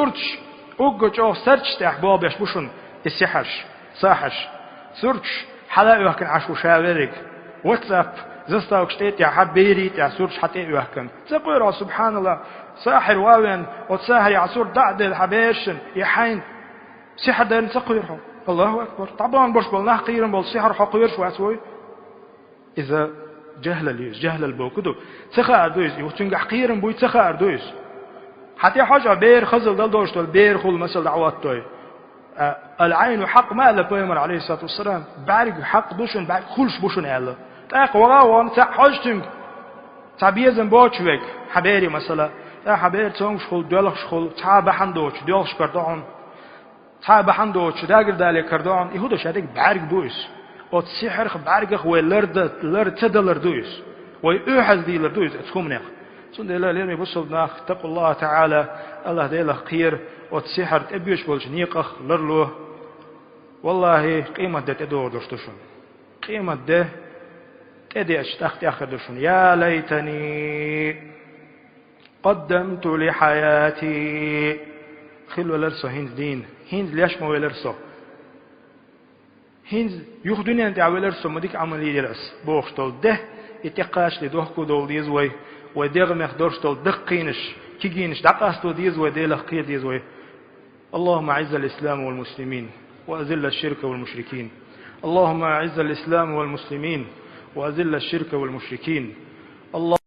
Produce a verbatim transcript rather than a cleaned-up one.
Сурташ, уггар чӀоагӀа сурташ тӀехь болх беш бу шуна и сихьарш, сахьарш. Сурташ хьала а оьхкина Ӏаш ву ша верриг. WhatsApp, заставкаш тӀе а тӀехь, берий тӀехь сурташ хьа тӀе а оьхкина. Ца кхоьру хьо, субхьаналлахӀ, сахьар ву вен, оцу сахьарехь сурт дӀа а делла хьан берашна, я хьайна сихьар дарна ца кхоьру хьо. Аллаху акбар. ДӀабахана болуш болу нах кхийрам болу сихьар хьо кхоьруш вац вай? Иза жахӀлал ю иза, жахӀлал бохург ду. Ца хаар ду иза, и цуьнгахь кхерам буй, ца хаар ду иза. Хьан тӀе хьожа бер хазал дала долуш долу, бер хула масал дӀахӀоттадой. А, «Ал-Ӏайну хьакъ» ма аьлла пайхамар, алейхиссалату вассалам, бӀаьрг хьакъ ду шуна, бӀаьрг хуьлуш бу шуна аьлла. ТӀаккха ваха а вахана, цхьаъ хьожа цуьнга, цхьа безам боцуш верг, хьан бере масала, тӀаккха хьан бер цомгуш хуьлу, доьлхуш хуьлу, цхьа а бахьана доцуш, доьлхуш карадо хьуна. Цхьа а бахьана доцуш, дагардале карадо хьуна, и хӀун ду, шадерг бӀаьрг бу иза. Оцу сихьарх, бӀаьргах вай ларда-, лар ца далар ду иза. Вай оьхьаздийлар ду иза оцу хӀуманех. Цундела, лераме бусалба нах, اتقوا الله تعالى, АллахӀ Делах кхера, оцу сихьар тӀебоьдуш болчу некъах ларло. Валлахьи, къематде тӀедогӀур долуш ду шуна. Къематде тӀедеача тӀаккха тӀеххьара ду шуна: «يا ليتني قدمت لحياتي». Хилла велара со хӀинца дийна, хӀинца леш ма велара со. ХӀинца юха дуьнен тӀехь велара со, ма дика Ӏамал йийр яра ас, бохуш долу де, и тӀекхачале дохко довла деза вай, вай дегӀамех долуш долу даккхийнаш, кегийнаш дӀакъасто деза вай, Делах кхера деза вай. اللهم أعز الإسلام والمسلمين وأذل الشرك والمشركين. اللهم أعز الإسلام والمسلمين وأذل الشرك والمشركين. اللهم